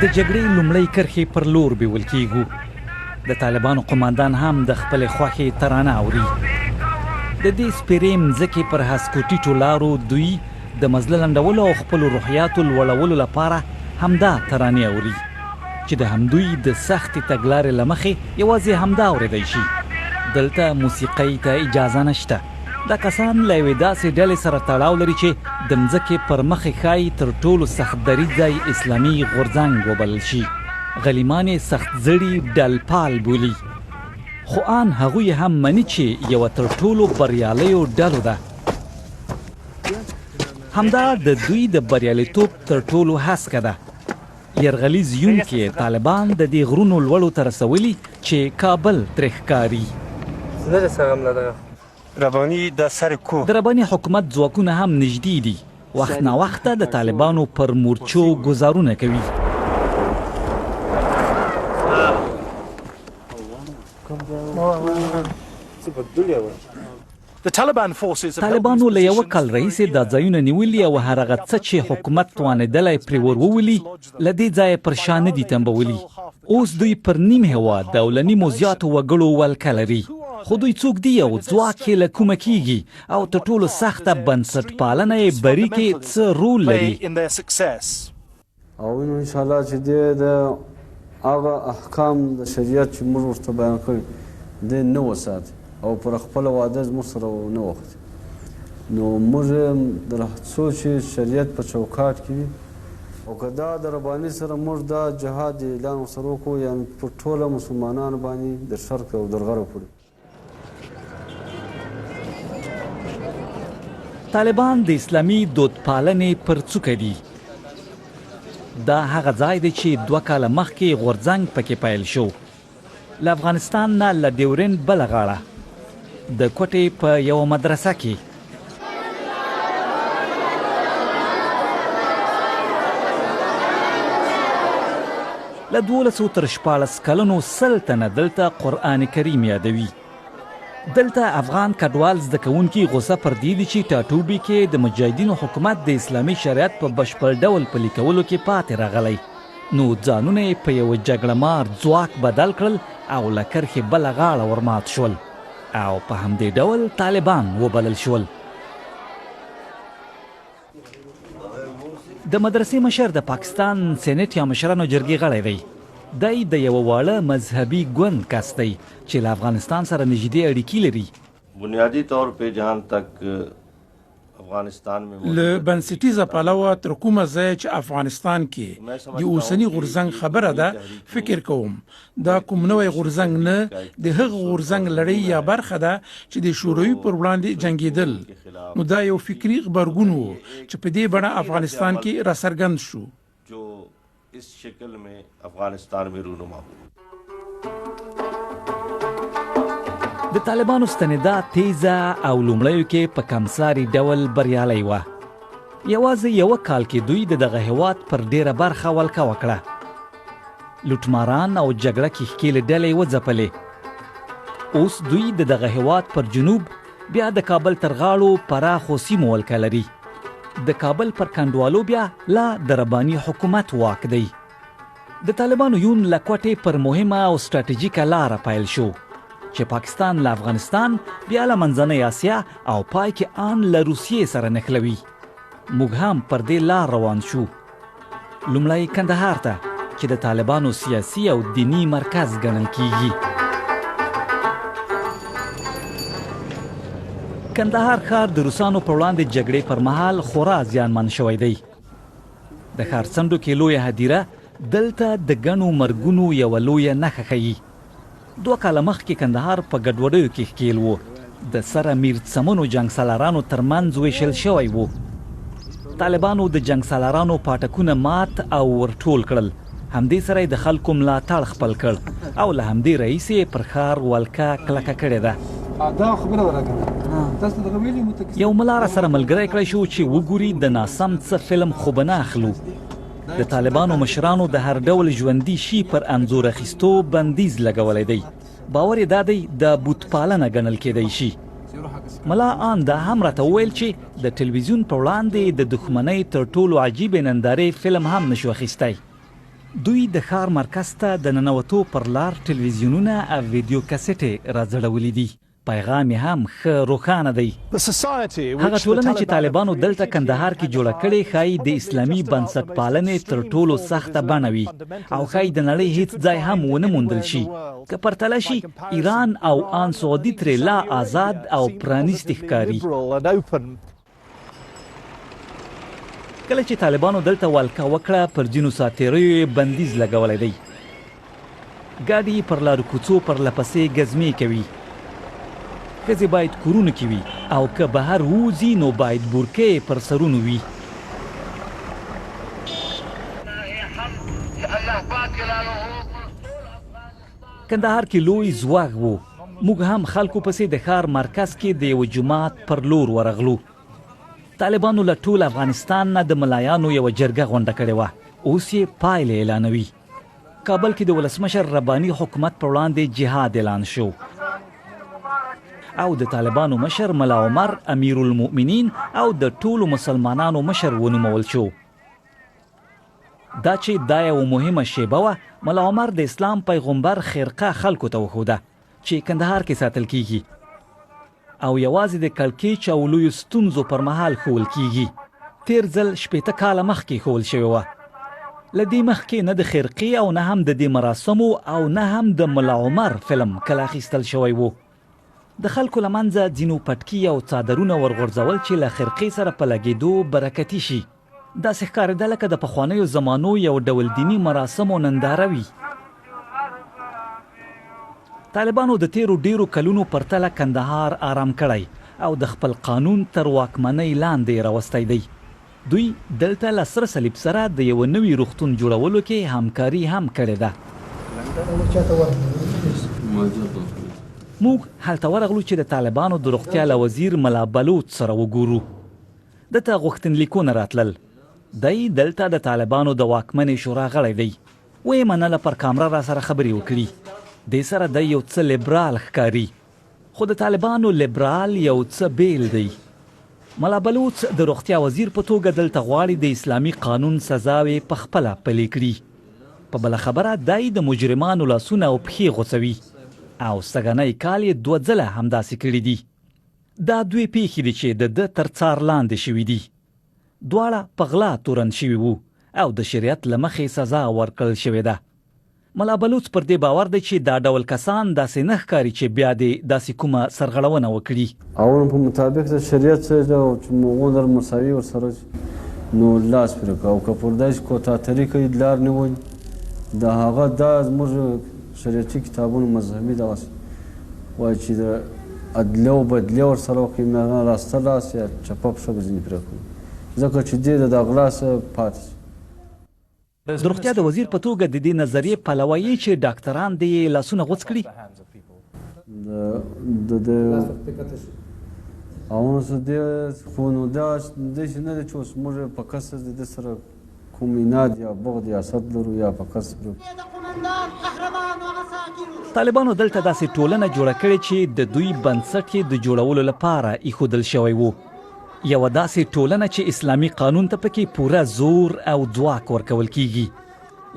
د جګړې لومړۍ کرښې پر لور بیول کیږو. د طالبانو قوماندان هم د خپلې خوښې ترانه اوري. د دې سپیرې مځکې پر هسکو ټیټو لارو دوی د مزله لنډولو او خپلو روحیاتو لوړولو لپاره همدا ترانې اوري چې د همدوی د سختې تګلارې له مخې یوازې همدا اورېدای شي. دلته موسیقۍ ته اجازه نشته. دا کسان له یوې داسې ډلې سره تړاو لري چې د مځکې پر مخ یې ښايي تر ټولو سخت دریځی اسلامي غورځنګ وبلل شي. غلیمان یې سخت زړي ډلپال بولي. خو آن هغوی یې هم مني چې یوه تر ټولو بریالیو ډلو ده. همدا د دوی د بریالیتوب تر ټولو هسکه ده. یرغلیز یون کې طالبان د دې غرونو لوړو ته رسولي چې کابل ترې ښکاري. رباني د سر کوه. د رباني حکومت ځواکونه هم نږدې دي، وخت ناوخته د طالبانو پر مورچو ګوزارونه کوي. طالبانو له یوه کال راهیسې دا ځایونه نیولي او هر هغه څه چې حکومت توانېدلی پرې ور وولي، له دې ځایه پر شا نه دي تمبولي. اوس دوی پر نیم هېواد او له نیمو زیاتو وګړو ولکه لري. خو دوی څوک دي او ځواک یې له کومه کېږي او تر ټولو سخته بنسټپالنه یې بري کې څه رول لري؟ او وینو ان شاء الله چې دی د هغه احکام د شریعت چې موږ ورته بیان کړي دی نه وساتي او پر خپله وعده زموږ سره نه وختي نو موږ در څو چې شریعت په چوکاټ کې وي او که دا د رباني سره موږ دا جهاد اعلان ورسره وکړو یعنې پر ټوله مسلمانانو باندې د شرق او در غرب پورې. طالبان د اسلامي دودپالنې پر څوکه دي. دا هغه ځای دی چې دوه کاله مخکې غورځنګ پکې پیل شو. له افغانستان نه له ډیورنډ بله غاړه د کوټې په یوه مدرسه کې. له 12 تر 16 کلنو 100 تنه دلته قرآن کریم یادوي. دلته افغان کډوال زده کوونکي غوسه پر دې دي چې ټاټوبي کې د مجاهدینو حکومت د اسلامي شریعت په بشپړ ډول پلي کولو کې پاتې راغلی، نو ځانونه یې په یوه جګړه مار ځواک بدل کړل او له کرښې بله غاړه ورمات شول او په همدې ډول طالبان وبلل شول. د مدرسې مشر د پاکستان سېنېټ یا مشرانو جرګې غړی دی. دی د یوه واړه مذهبي ګوند کس دی چې له افغانستان سره نږدې اړیکي لري. بنیادي طور پې جهان تک افغانستان مې له بنسټیزه پلوه تر کومه ځایه چې افغانستان کې د اوسني غورځنګ خبره ده، فکر کوم دا کوم نوی غورځنګ نه، د هغه غورځنګ لړۍ یا برخه ده چې د شوروي پر وړاندې جنګېدل. نو دا یو فکري غبرګون و چې په دې بڼه افغانستان کې راڅرګند شو. جو اس شکل مې افغانستان مې رونما هو. د طالبانو ستنېدا تیزه او لومړیو کې په کمساري ډول بریالۍ وه. یوازې یوه کال کې دوی د دغه هیواد پر ډیره برخه ولکه وکړه. لوټماران او جګړه کې ښکیلې ډلې وځپلې. اوس دوی د دغه هیواد پر جنوب بیا د کابل تر غاړو پراخو سیمو ولکه لري. د کابل پر کنډوالو بیا لا د رباني حکومت واک دی. د طالبانو یون له کوټې پر مهمه او ستراتیژیکه لاره پیل شو چې پاکستان له افغانستان بیا له منځنۍ اسیا او پای کې آن له روسیې سره نښلوي. موږ هم پر دې لار روان شو. لومړی کندهار ته چې د طالبانو سیاسي او دیني مرکز ګڼل کیږي. کندهار ښار د روسانو پر وړاندې جګړې پر مهال خورا زیانمن شوی دی. د ښار څنډو کې لویه هدیره دلته د ګڼو مرګونو یوه لویه نښه ښيي. دوه کاله مخکې کندهار په ګډوډیو کې ښکیل و، د سره میرڅمنو جنګسالارانو تر منځ ویشل شوی و. طالبانو د جنګسالارانو پاټکونه مات او ورټول کړل، همدې سره یې د خلکو ملاتړ خپل کړ او له همدې راهیسې یې پر ښار ولکه کلکه کړې ده. یو ملا راسره ملګری کړی شو چې وګوري د ناسم څه فلم خو به نه اخلو. د طالبانو مشرانو د هر ډول ژوندي شي پر انځور اخیستو بندیز لګولی دی. باور یې دا دی د بت پالنه ګڼل کېدای شي. ملا آن دا هم راته وویل چې د ټلویزیون په وړاندې د دښمنۍ تر ټولو عجیبې نندارې فلم هم نشو اخیستی. دوی د ښار مرکز ته د ننوتو پر لار ټلویزیونونه او ویډیو کسټې راځړولي دي. پیغام یې هم ښه روښانه دی. هغه ټولنه چې طالبانو دلته کندهار کې جوړه کړې ښايي د اسلامي بنسټپالنې تر ټولو سخته بڼه وي او ښايي د نړۍ هیڅ ځای هم ونه موندل شي. که پرتله شي، ایران او آن سعودي ترې لا ازاد او پرانیستي ښکاري. کله چې طالبانو دلته ولکه وکړه، پر ځینو ساعتېریو یې بندیز لګولی دی. ګاډي پر لارو کوڅو پرلپسې ګزمې کوي. ښځې باید کورونو کې وي او که بهر ووځي نو باید بورکې یې پر سرونو وي. کندهار کې لوی ځوږ و. موږ هم خلکو پسې د ښار مرکز کې د یوه جومات پر لور ورغلو. طالبانو له ټول افغانستان نه د ملایانو یوه جرګه غونډه کړې وه، اوس یې پایلې اعلانوي. کابل کې د ولسمشر رباني حکومت پر وړاندې جهاد اعلان شو او د طالبانو مشر ملا عمر امیرالمؤمنین او د ټولو مسلمانانو مشر ونومول شو. دا چې دا یوه مهمه شیبه وه، ملا عمر د اسلام پیغمبر خرقه خلکو ته وښوده چې کندهار کې ساتل کیږي او یوازې د کړکېچ او لویو ستونزو پر مهال ښوول کیږي. تېر ځل 60 کاله مخکې ښوول شوې وه. له دې مخکې نه د خرقې او نه هم د دې مراسمو او نه هم د ملا عمر فلم کله اخیستل شوی و. د خلکو له منځه ځینو پټکي او څادرونه ورغورځول چې له خرقې سره په لګېدو برکتي شي. داسې ښکارېده لکه د پخوانیو زمانو یو ډول دیني مراسمو ننداره وي. طالبانو د تېرو ډېرو کلونو پرتله کندهار آرام کړی او د خپل قانون تر واکمنۍ لاندې یې راوستی دی. دوی دلته له سره صلیب سره د یوه نوي روغتون جوړولو کې همکاري هم کړې ده. موږ هلته ورغلو چې د طالبانو د روغتیا له وزیر ملا بلوڅ سره وګورو. ده ته غوښتنلیکونه راتلل. دی دلته د طالبانو د واکمنې شورا غړی دی. ویې منله پر کامره راسره خبرې وکړي. دې سره دی یو څه لیبرال ښکاري. خو د طالبانو لیبرال یو څه بېل دی. ملا بلوڅ د روغتیا وزیر په توګه دلته غواړي د اسلامي قانون سزاوې په خپله پلې کړي. په بله خبره دی د مجرمانو لاسونه او پښې غوڅوي او سږنی کال یې دوه ځله همداسې کړي دي. دا دوې پېښې دي چې د ده تر څار لاندې شوې دي. دواړه په غلا تورن شوي وو او د شریعت له مخې سزا ورکړل شوې ده. ملا بلوڅ پر دې باور دی چې دا ډول کسان داسې نه ښکاري چې بیا دې داسې کومه سرغړونه وکړي. او په مطابق د شریعت سره ده او چې مغوندر مساوي ورسره نو لاس پرې کړه او که پر داسې کوتاه طریقه یې لار نیول د هغه دا زموږ شریعتي کتابونو مذهبي دغسې وایي چې د ادله او بدلې ورسره وکړي، نه راسته لاس یا چپه پښه به ځینې پرې کوي، ځکه چې دې د غلا څخه پاتې شي. د روغتیا د وزیر په توګه د دې نظریې پلوی یې چې ډاکتران دې یې لاسونه غوڅ کړي؟ د د او نو څه دې خو نو دا داسې نه دی چې اوس موږ په قصد د ده سره کوم عناد یا بغض یا حسد لرو یا په قصد. طالبانو دلته داسې ټولنه جوړه کړې چې د دوی بنسټ یې د جوړولو لپاره ایښودل شوی و. یوه داسې ټولنه چې اسلامي قانون ته پکې پوره زور او ځواک ورکول کیږي،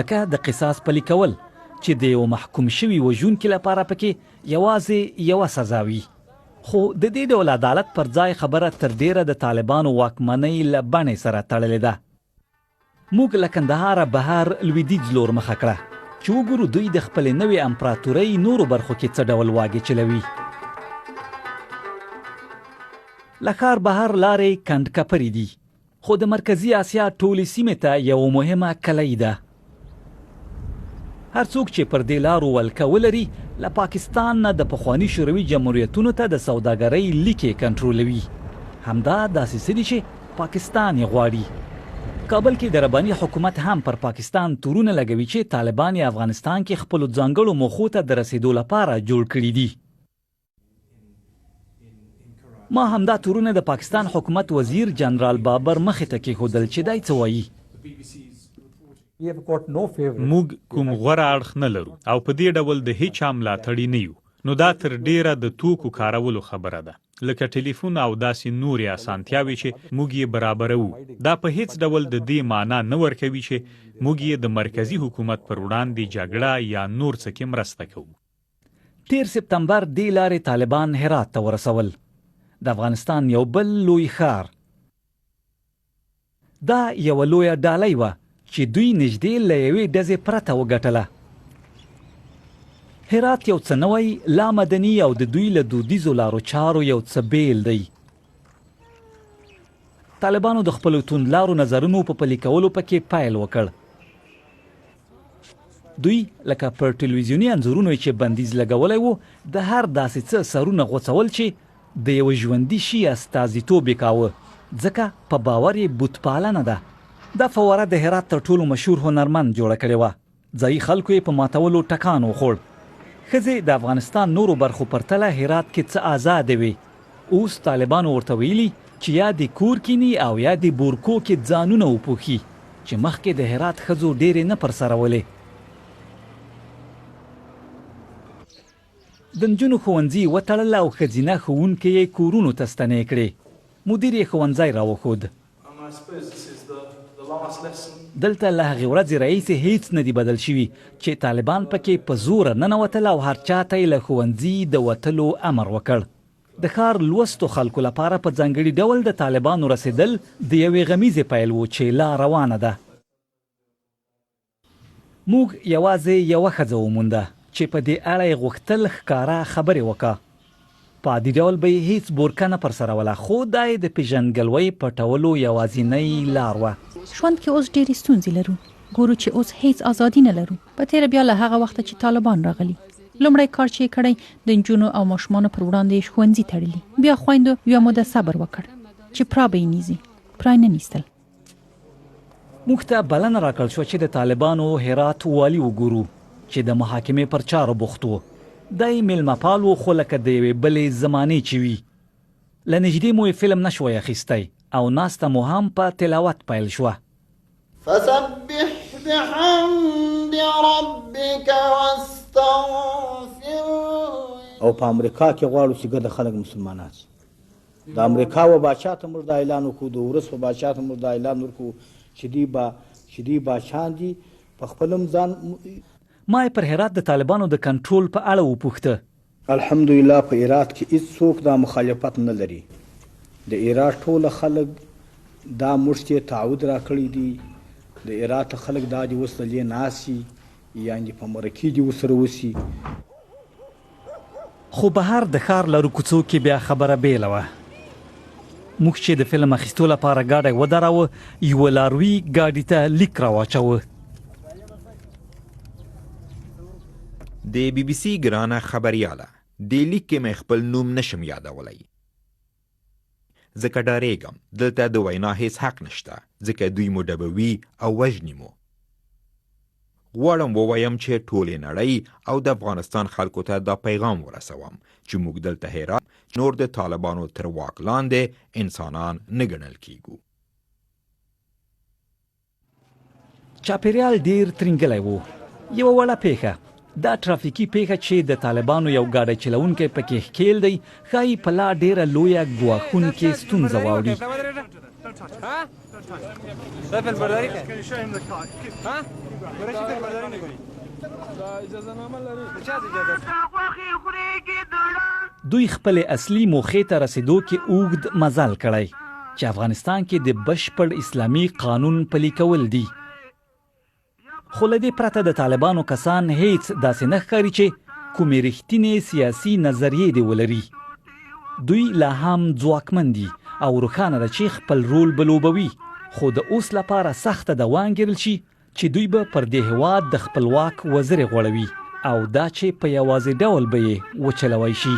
لکه د قصاص پلي کول چې د یوه محکوم شوي وژونکي لپاره پکې یوازې یوه سزا وي. خو د دې ډول عدالت پر ځای خبره تر ډېره د طالبانو واکمنۍ له بڼې سره تړلې ده. موږ له کندهاره بهر لویدیځ لور مخه کړه چې وګورو دوی د خپلې نوې امپراتورۍ نورو برخو کې څه ډول واګې چلوي. له ښار بهر لارې کنډ کپرې دي، خو د مرکزي اسیا ټولې سیمې ته یوه مهمه کلۍ ده. هر څوک چې پر دې لارو ولکه ولري، له پاکستان نه د پخواني شوروي جمهوریتونو ته د سوداګرۍ لیکې کنټرولوي. همدا داسې څه دي چې پاکستان یې غواړي. کابل کې د رباني حکومت هم پر پاکستان تورونه لګوي چې طالبان یې افغانستان کې خپلو ځانګړو موخو ته د رسېدو لپاره جوړ کړي دي. ما همدا تورونه د پاکستان حکومت وزیر جنرال بابر مخې ته کېښودل چې دی څه وایي. موږ کوم غوره اړخ نه لرو او په دې ډول د هیچا ملاتړي نه یو. نو دا تر ډېره د توکو کارولو خبره ده، لکه ټلیفون او داسې نورې اسانتیاوې چې موږ یې برابروو. دا په هېڅ ډول د دې مانا نه ورکوي چې موږ یې د مرکزي حکومت پر وړاندې جګړه یا نور څه کې مرسته کوو. تېر سپتمبر دې لارې طالبان هرات ته ورسول، د افغانستان یو بل لوی ښار. دا یوه لویه ډالۍ وه چې دوی نږدې له یوې ډزې پرته وګټله. هرات یو څه نوی، لا مدني او د دوی له دودیزو لارو چارو یو څه بېل دی. طالبانو د خپلو توندلارو نظرونو په پلي کولو پکې پیل وکړ. دوی لکه پر ټلویزیوني انځورونو یې چې بندیز لګولی و، د هر داسې څه سرونه غوڅول چې د یوه ژوندي شي استازیتوب یې کاوه، ځکه په باور یې بت پالنه ده. دا فواره د هرات تر ټولو مشهور هنرمند جوړه کړې وه. ځايي خلکو یې په ماتولو ټکان وخوړ. ښځې د افغانستان نورو برخو پرتله هرات کې څه ازادې وې. اوس طالبانو ورته ویلي چې یا دې کور کیني او یا دې بورکو کې ځانونه وپوښي چې مخکې د هرات ښځو ډېرې نه پر سرولې. د نجونو ښوونځي یې وتړل او ښځینه ښوونکې یې کورونو ته ستنې کړې. مدیر یې ښوونځی راوښود. دلته له هغې ورځې راهیسې هیڅ نه دي بدل شوي چې طالبان پکې په زوره ننوتل او هر چا ته یې له ښوونځي د وتلو امر وکړ. د ښار لوستو خلکو لپاره په ځانګړي ډول د طالبانو رسېدل د یوې غمیزې پیل و چې لا روانه ده. موږ یوازې یوه ښځه ومونده چې په دې اړه یې غوښتل ښکاره خبرې وکا. په عادي ډول به یې هیڅ بورکه نه پر سروله خو دا یې د پېژندګلوۍ پټولو یوازینۍ لار وه. ژوند کې اوس ډېرې ستونزې لرو. ګورو چې اوس هېڅ ازادي نه لرو. په تېره بیا له هغه وخته چې طالبان راغلي. لومړی کار چې یې کړی، د نجونو او ماشومانو پر وړاندې یې ښوونځي تړلي. بیا خویندو یوه موده صبر وکړ چې پرا به یې نیزي. پرا یې نه نیستل. موږ ته بلنه راکړل شوه چې د طالبانو هرات والي وګورو چې د محاکمې پر چارو بوخت و. دی مېلمه پال و خو لکه د یوې بلې زمانې چې وي. له نږدې مو یې فلم نه شوای اخیستی او ناسته مو هم په تلاوت پیل شوه. فسبح بحمد ربک واستغفره. او په امریکا کې غواړو چې ګرده خلک مسلمانان شي. د امریکا و باچا ته موږ دا اعلان وکړو، د ورس و باچا ته موږ دا اعلان ورکړو چې دوی با چې دوی باچان دي په خپل هم ځان. ما یې پر هرات د طالبانو د کنټرول په اړه وپوښته. الحمدلله په هرات کې هیڅ څوک دا مخالفت نه لري، د هرات ټوله خلک دا موږ ته تعهد راکړی دی، د هرات خلک دا دي اوس دلې ناست دي، یعنې په مرکې دې ورسره وشي. خو بهر د ښار لارو کوڅو کې بیا خبره بېله وه. موږ چې د فلم اخیستو لپاره ګاډی ودراوه، یوه لاروي ګاډي ته لیک راواچوه. د بي بي سي ګرانه خبریاله، دې لیک کې مې خپل نوم نه شم یادولی، ځکه ډارېږم. دلته د وینا هېڅ حق نشته، ځکه دوی مو ډبوي او وژني مو. غواړم ووایم چې ټولې نړۍ او د افغانستان خلکو ته دا پیغام ورسوم چې موږ دلته هرات نور د طالبانو تر واک لاندې انسانان نه ګڼل کیږو. چاپېریال ډېر ترینګلی و. یوه وړه پېښه، دا ټرافیکي پېښه چې د طالبانو یو ګاډی چلوونکی پکې ښکېل دی، ښايي په لا ډېره لویه ګواښونکې ستونزه واوړي. دوی خپلې اصلي موخې ته رسېدو کې اوږد مزل کړی چې افغانستان کې د بشپړ اسلامي قانون پلي کول دي. خو له دې پرته د طالبانو کسان هیڅ داسې نه ښکاري چې کومې رښتینې سیاسي نظریې دې ولري. دوی لا هم ځواکمن دي او روښانه ده چې خپل رول به لوبوي، خو د اوس لپاره سخته ده وانګیرل شي چې دوی به پر دې هیواد د خپل واک وزرې غوړوي او دا چې په یوازې ډول به یې وچلوی شي.